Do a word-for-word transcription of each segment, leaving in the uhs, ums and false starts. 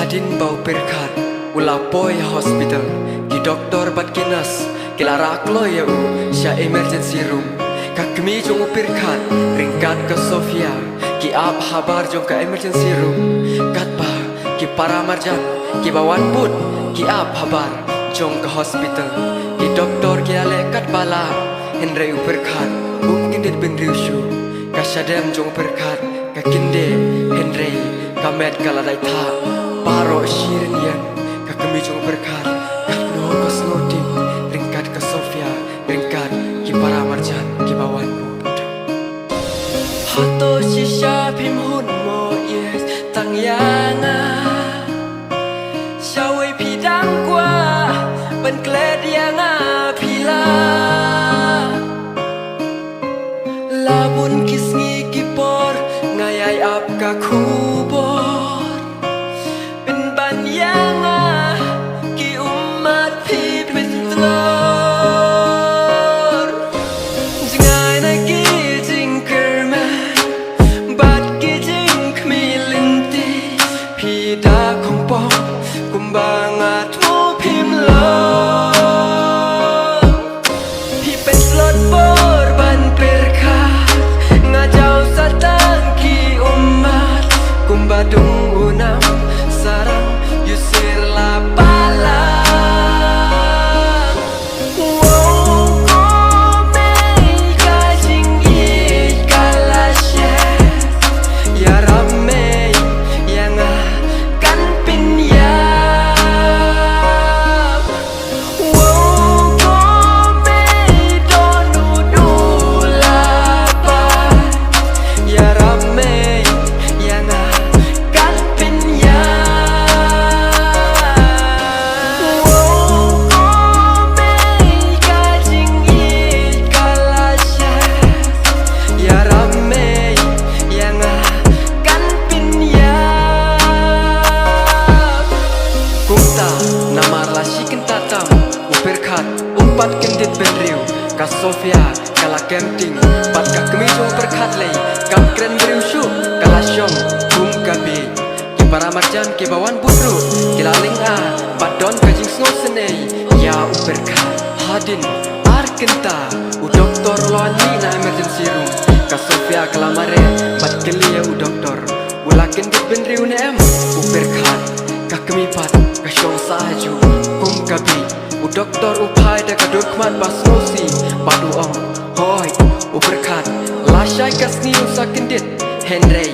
Hadien ba u Pyrkhat u la poi ha hospital, ki doktor bad ki nurse ki la rah kloi ïa u sha emergency room. Ka kmie jong u Pyrkhat ryngkat ka Sofia ki ap habar jong ka emergency room. Katba ki para marjan kiba wan bud ki ap habar jong ka hospital, ki doktor ki la leh katba lah, hynrei u Pyrkhat um kyndit bynriew shuh. Ka shadem jong u Pyrkhat ka kyndit, hynrei ka met ka la dait thah. Baroh shi rynieng ka kmie jong u Pyrkhat katno ka sngewdih ryngkat ka Sofia, ryngkat ki para marjan kiba wan bud. Hato shisha phim hun mo ïeit tang ïa nga? Shawei phi dang kwah ban klet ïa nga phi la? La bun ki sngi ki por nga ïai ap ka khubor. Pynban ïa nga ki ummat phi pyntlor. Jngai na ki jingkyrmen bad ki jingkhmih lynti, phi da khongpong kumba nga thmu phim long. Phi pynslot bor ban pyrkhat, nga jaw sa tang ki ummat kumba dung u nam sarang ïusir la palang. Wow, ko mei ka jingïeit ka la shet, ïarap mei ïa nga kan pynïap. Wow, ko mei don u dula pat, ïarap mei ïa nga kan pynïap. Wow, ko mei ka jingïeit ka la shet, ïarap mei ïa nga kan pynïap. Kumta namar la shi kynta tam u Pyrkhat um pat kyndit bynriew, ka Sofia ka la kem ting, bad ka kmie jong u Pyrkhat lei kam kren briew shuh, ka la shong kum ka bieit. Ki para marjan kiba wan bud ruh ki la lyngngoh bad don ka jingsngewsynei ïa u Pyrkhat. Hadien ar kynta u doktor u la wan mih na emergency room, ka Sofia ka la mareh bad kylli ïa u doktor, u la kyndit bynriew ne em u Pyrkhat? Ka kmie pat ka shong sah hajuh kum ka bieit. U doktor u phai da ka dur khmat ba sngewsih bad u ong, hooid, u Pyrkhat la shai ka sngi u sa kyndit, hynrei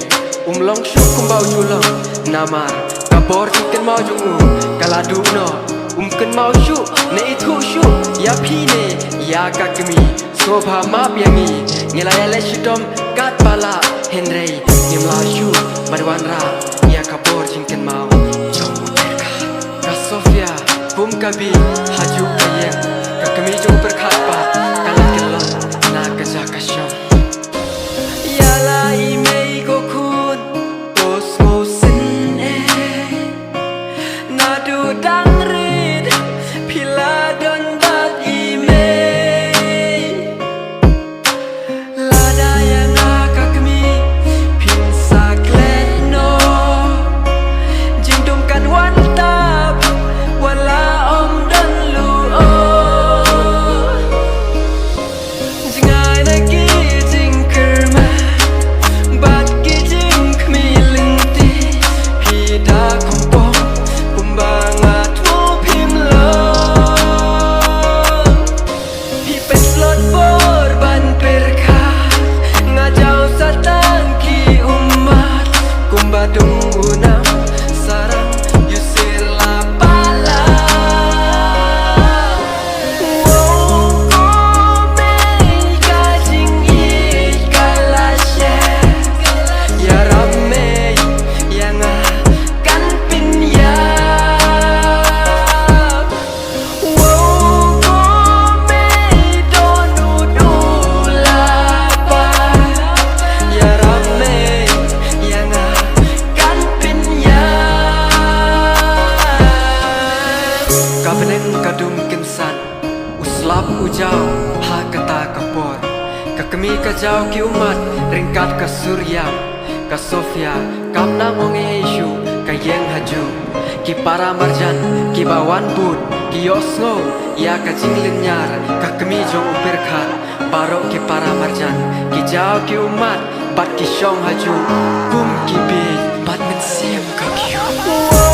um long shuh kumba u ju long. Namar ka bor jingkynmaw jong u ka la duh noh. Um kynmaw shuh ne ithuh shuh ïa phi ne ïa ka kmie. Sngewbha map ïa ngi, ngi la ïaleh shitom katba lah, hynrei ngim lah shuh ban wanrah ïa ka bor jingkynmaw jong u Pyrkhat. Ka Sofia kum ka bieit hajuh ka ïeng, ka kmie jong u Pyrkhat pat ka la kyllon na ka jaka shong. Ïa la i mei ko khun, to sngewsynei. Naduh dang rit phi la don bad i mei. Lada ïa nga ka kmie phin sa klet noh, jingdum kan wan tap wat la ym don luh. Jngai na ki jingkyrmen bad ki jingkhmih lynti, phi da khongpong kumba nga thmu phim long. Phi pynslot bor ban pyrkhat, nga jaw sa tang ki ummat kumba dung u nam sarang ïusir la palang. Wow, ko mei ka jingïeit ka la shet, ïarap mei ïa nga kan pynïap. Wow, ko mei don u dula pat, ïarap mei ïa nga kan pynïap. Ka bneng ka dum kynsan, u slap u jaw ha kata ka por. Ka kmie ka jaw ki ummat ryngkat ka sur ïam. Ka Sofia kam nang ong ei ei shuh, Ka ïeng ha ju ki para marjan kiba wan bud, ki ïohsngew ïa ka jinglynñiar ka kmie jong u pyrkhat. Baroh ki para marjan ki jaw ki ummat bad ki shong ha ju kum ki bieit bad mynsiem ka kyiuh.